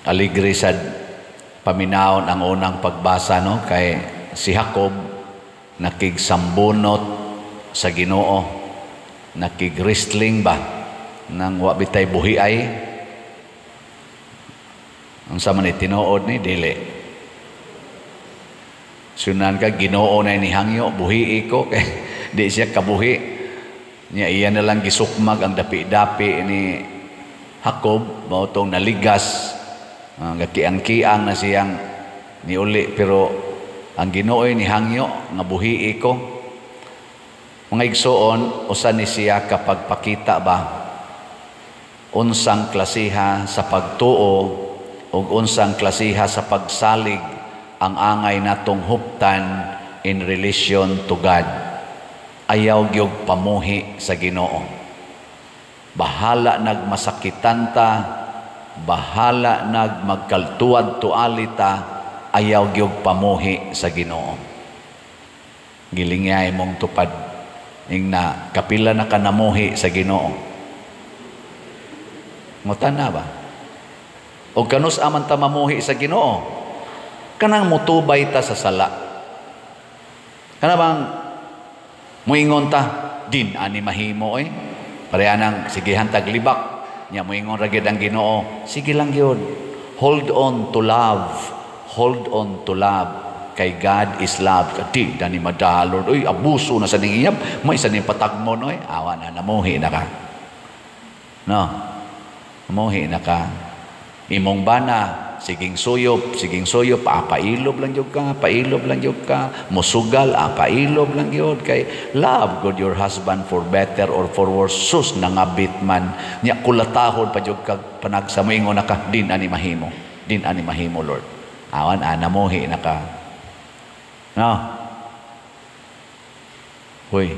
Aligre sad paminawon ang unang pagbasa, no, kay si Jacob nakigsambunot sa Ginoo, nakig-wrestling ba nang wa bitay buhi ay unsa man tinuod ni dili. Sunan ka Ginoo na nihangyo buhi ko kay di siya kabuhi niya, iya na lang gisukmag ang dapi-dapi ni Jacob mao tong naligas. Gakiang-kiang na siyang niuli, pero ang Ginoo nihangyo nga buhi ko. Mga igsoon, usa ni siya kapag pakita ba unsang klasiha sa pagtuo ug unsang klasiha sa pagsalig ang angay natong huptan in relation to God. Ayaw gyud pamuhi sa Ginoo. Bahala nagmasakitan ta, bahala nag magkaltuad tuali ta, ayaw gyud pamuhi sa Ginoo. Gilingay mong tupad ing na kapila na kanamuhi sa Ginoo. Ngutan na ba? O kanus aman ta mamuhi sa Ginoo? Kanang mutubay ta sa sala. Kana bang muingon ta din ani mahimo oy. Pareha nang sigihan taglibak. Nya moingon ra gyud ang Ginoo, sige lang gyud. Hold on to love. Hold on to love. Kay God is love. Di dani madalon. Uy, abuso na sa ning iyab. May sa ning patagmon oy. Awa na, namuhi na ka. No. Namuhi na ka. Imong bana, siging suyop, pailob lang gyud ka, pailob lang gyud ka, musugal, pailob lang gyud kay love God your husband for better or for worse. Sus nangabit man nya kulatahon pa gyud kag panagsamoingon na ka, din ani mahimo, din ani mahimo Lord. Awan namuhi na ka. No. Hoy.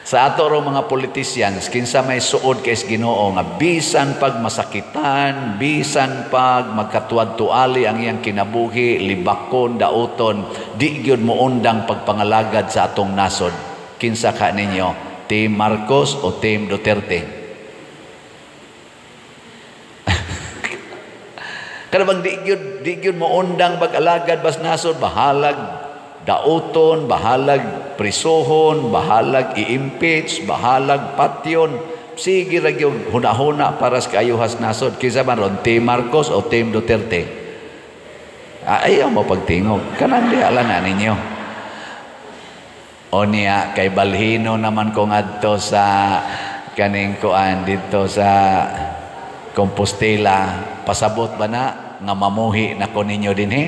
Sa ato ro mga politicians, kinsa may suod kay Ginoo nga bisan pag masakitan, bisan pag magkatuad-tuali ang iyang kinabuhi, libakon, dauton, di gyud moundang pagpangalagad sa atong nasod. Kinsa ka ninyo? Team Marcos o Team Duterte? Kada bang di gyud moundang pag-alagad bas nasod, bahalag dauton, bahalag prisohon, bahalag i-impeach, bahalag patyon. Sige ra gyud hunahuna para sa kaayuhas nasod. Kinsa man ron, Team Marcos o Team Duterte? Ayaw mo pagtingog. Kanang diha lang na ninyo. O niya, kay balhino naman ko ngadto sa kaning kuan dito sa Compostela. Pasabot ba na nga mamuhi na ko ninyo dinhi?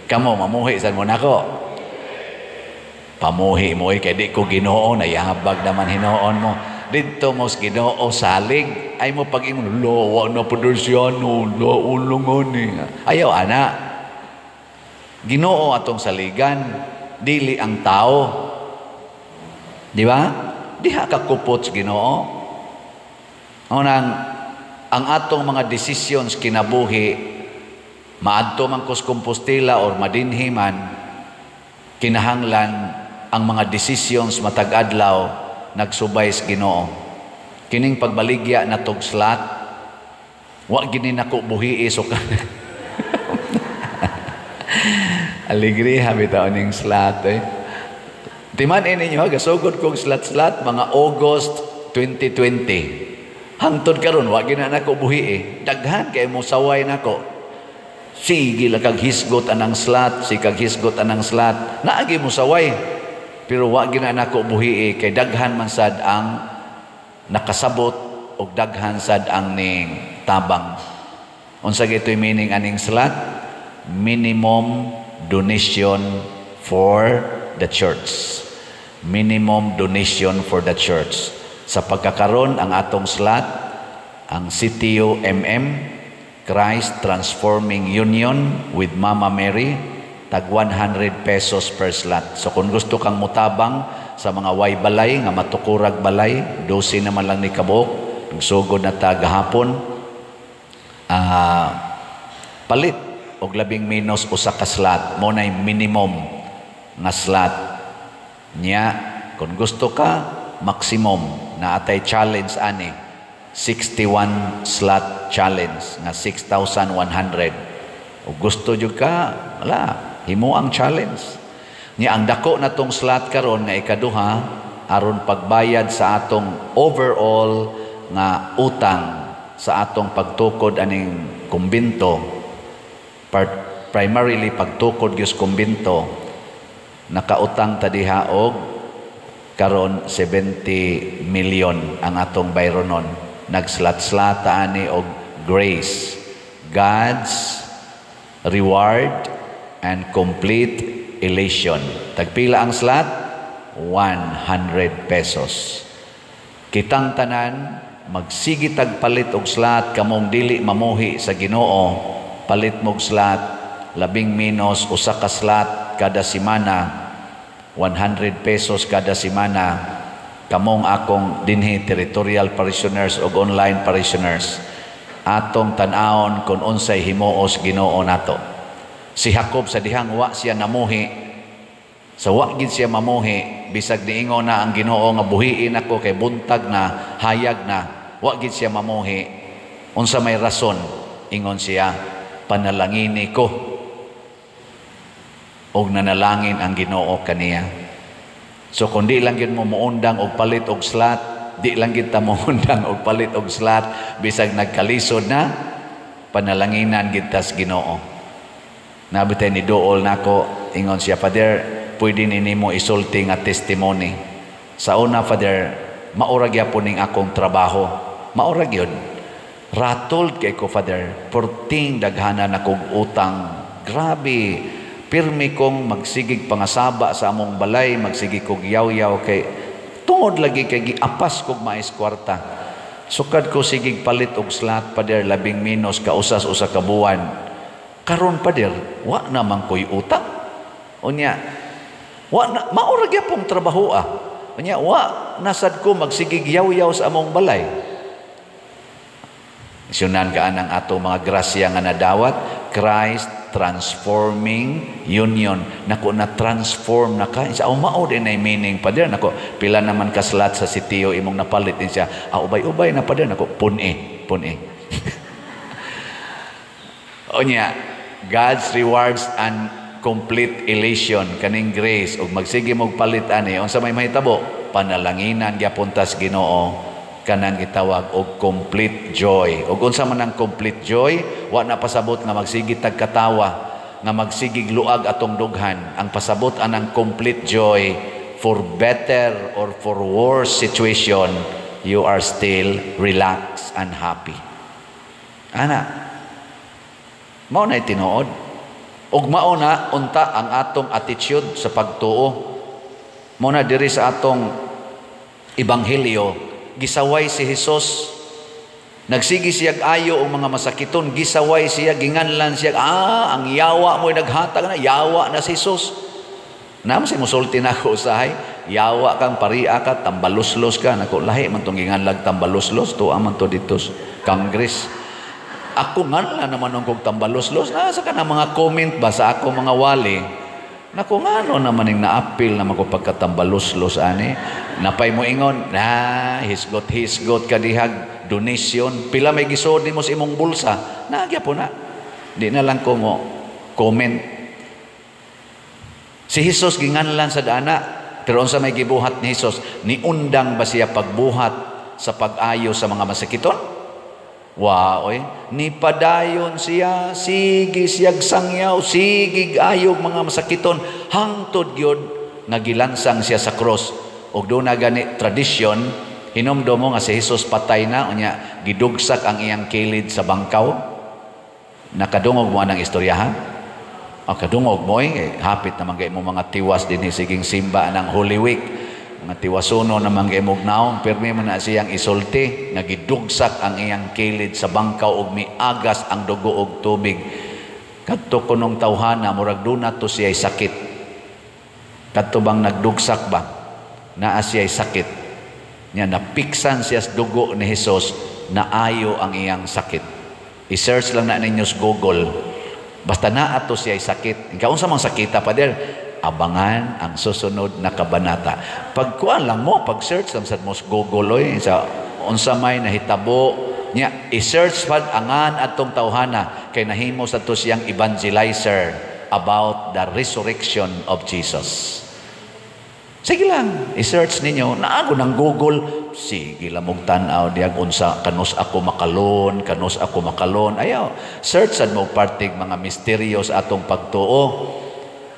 Kamo mamuhi sad mo nako. Pamuhi mo kay di ko Ginoo, nayahabag naman hinuon mo. Didto mo sa Ginoo salig ay mo pag-ingon lo wa na podersyano lo ulungon ni. Ayaw ana. Ginoo atong saligan, dili ang tao. Di ba? Diha ka kupot sa Ginoo. Unang ang atong mga decisions kinabuhi maadto man kus Compostela or madinhi man, kinahanglan ang mga decisions matag adlaw nagsubay sa Ginoo. Kining pagbaligya na tog slot, wa gini nako buhi so ka. Alegria bitaw ning slot eh. Timan ninyo gasugod kog slot-slot mga August 2020. Hangtod karon wa gina nako buhi eh. Daghan kay mo saway nako. Sige lang kag hisgot anang slot, sige kag hisgot anang slot. Naagi mo saway. Pero wa gina nako buhi kay daghan man sad ang nakasabot og daghan sad ang ning tabang. Unsa gitoy meaning aning slot? Minimum donation for the church. Minimum donation for the church. Sa pagkakaron ang atong slot ang CTU MM Christ Transforming Union with Mama Mary, tag 100 pesos per slot. So kung gusto kang mutabang sa mga way balay, nga matukurag balay, 12 naman lang ni kabuok, nagsugod na ta gahapon, palit og labing minus usa ka slot, mo nay minimum nga slot. Nya, kung gusto ka, maximum, Naa tay challenge ani, 61 slot challenge nga 6,100. Ug gusto jud ka, wala, himo ang challenge. Nya ang dako na tong slot karon nga ikaduha aron pagbayad sa atong overall nga utang sa atong pagtukod aning kumbinto, primarily pagtukod gyud kumbinto. Nakautang ta diha og karon 70 million ang atong bayronon. Nagslot-slot ani og grace, God's reward and complete elation. Tagpila ang slot? 100 pesos. Kitang tanan magsigi tag palit og slot. Kamong dili mamuhi sa Ginoo, palit mog slot, labing menos usa ka slot kada semana, 100 pesos kada semana. Kamong akong dinhi territorial parishioners ug online parishioners, atong tan-awon kung unsay himuos Ginoo nato. Si Jacob, sa dihang wa siya namuhi, sa wa gid siya mamuhi, bisag niingon na ang Ginoo nga buhiin ako kay buntag na, hayag na, wa gid siya mamuhi. Unsa may rason? Ingon siya, "Panalangini ko." Og nanalangin ang Ginoo kaniya. So kung di lang gyud mo muundang og palit og slot, di lang gid ta muundang og palit og slot bisag nagkalisod na, panalanginan gid tas Ginoo. Nabitay ni duol nako, ingon siya, "Father, pwede ni nimo isulti nga testimony. Sa una, Father, maura gyapon ning akong trabaho. Maura gyud. Rattled kay ko, Father. Perting daghanan akong utang. Grabe. Pirmi kong magsigig pangasaba sa among balay, magsigig kog yaw-yaw kay tungod lagi kay giapas kog mais kwarta. Sukad ko sigig palit og slot, Father, labing menos kausas usa ka buwan. Karon, Father, wa naman ko'y utang. Unya, wa na, maura gyapong trabaho ah. Unya, wa nasad ko magsigig yaw-yaw sa among balay." Sunan ka anang ato mga grasya nga nadawat, Christ transforming union. Nako, na transform na ka. Sa mao din ay meaning, Father. Nako, pila naman ka slot sa sitiyo imong napalit din siya? "Ah, ubay-ubay na, Father." Nako, pun-e, pun-e. Unya, God's rewards and complete elation kaning grace, ug magsige mog palit ani, unsa may mahitabo? Panalanginan gyapon tas Ginoo, kanang gitawag og complete joy. Ug unsa man ang complete joy? Wa na pasabot nga magsige tag katawa, nga magsigig luag atong dughan. Ang pasabot anang complete joy, for better or for worse situation, you are still relaxed and happy. Ana. Mao na tinuod. Ug mao na unta ang atong attitude sa pagtuo. Mao na diri sa atong ebanghelyo, gisaway si Jesus. Nagsige siya ayo og mga masakiton, gisaway siya, ginganlan siya, "Ah, ang yawa mo naghatag na, yawa na si Jesus." Naman si musulti na ako usahay, "Yawa kang paria ka, tambaluslos ka." Nako, lahi man tong ginganlag tambaluslos, tuwa man to dito Congress. Ako nga naman nung kong tambaluslos, nasa ka na mga comment ba sa ako mga wali. Nako, ngano naman yung naapil naman ko pagkatambaluslos ani. Napay mo ingon, na hisgot hisgot ka dihag donation, pila may gisod nimo sa imong bulsa. Nagya po na. Di na lang ko mo comment. Si Jesus ginganlan sa dana, pero unsa may gibuhat ni Jesus? Niundang ba siya pagbuhat sa pag-ayo sa mga masakiton? Wa oy, ni padayon siya, sige siyag sangyaw, sige ayog mga masakiton hangtod gyud nga gilansang siya sa cross. Og doon na gani tradisyon, hinumdum mo nga si Jesus patay na, unya gidugsak ang iyang kilid sa bangkaw. Nakadungog mo anang istorya, ha? O kadungog mo eh, hapit naman kay mo mga tiwas dinhi siging simba ng Holy Week. Mga tiwasuno naman kay mog naong, pirmi man na siyang isulti nga gidugsak ang iyang kilid sa bangkaw ug miagas ang dugo og tubig. Kadto kunong tawhana, murag duna to siya'y sakit. Kadto bang nagdugsak ba? Naa siya'y sakit. Nya napiksan siya sa dugo ni Hesus, naayo ang iyang sakit. I-search lang na ninyo sa Google. Basta naa to siya'y sakit. Ikaw, unsa mang sakita, Father? Abangan ang susunod na kabanata. Pagkuan lang mo, pag-search lang sad mo sa Google oy, sa unsa may nahitabo niya, i-search pad angan atong tawhana kay nahimo sa to siyang evangelizer about the resurrection of Jesus. Sige lang, i-search ninyo. Naago ng Google. Sige lang mong tanaw diyag unsa kanus ako makalon, kanus ako makalon. Ayaw. Search sad mo partig mga misteryo sa atong pagtuo.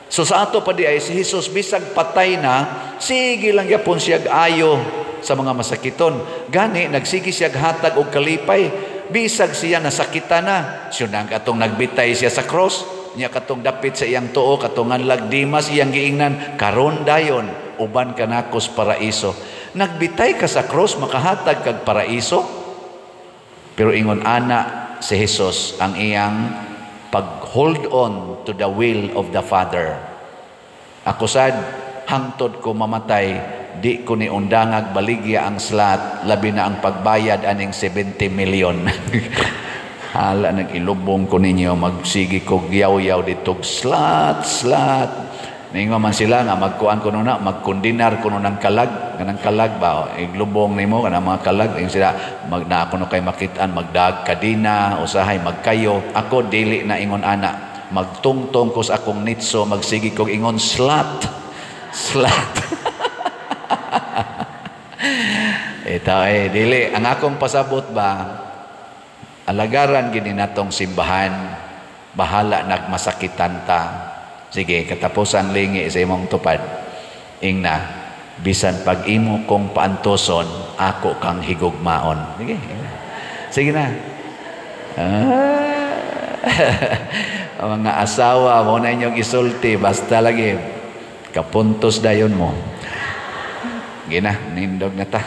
So sa ato pa di ay si Jesus bisag patay na, sige lang gyapon siya ayo sa mga masakiton. Gani nagsige siya hatag og kalipay bisag siya nasakitan na. Siya nang katong nagbitay siya sa cross, niya katong dapit sa iyang tuo, katong nganlag Dimas iyang giingnan, "Karon dayon uban ka nako sa paraiso." Nagbitay ka sa cross, makahatag kag paraiso? Pero ingon ana si Jesus ang iyang pag-hold on to the will of the Father. Ako sad, hangtod ko mamatay, di ko ni undangag baligya ang slot, labi na ang pagbayad aning 70 million. Hala, nag-ilubong ko ninyo, magsigi ko yaw-yaw dito, slot, slot. Ningo man sila nga magkuan kuno na, magkundinar kuno ng kalag, kanang kalag ba, iglubong nimo kanang mga kalag, ingon sila mag na kuno kay makitaan magdag kadina, usahay magkayo. Ako dili na ingon ana. Magtungtong ko sa akong nitso, magsigi kog ingon slot. Slot. Ito eh dili ang akong pasabot ba, alagaran gini natong simbahan, bahala nagmasakitan ta. Sige, katapusan lingi sa imong tupad. Ingna, bisan pag imo kong paantoson, ako kang higugmaon. Sige, sige na. Ah. Mga asawa, mo na inyong isulti, basta lagi, kapuntos dayon mo. Sige na, nindog na ta.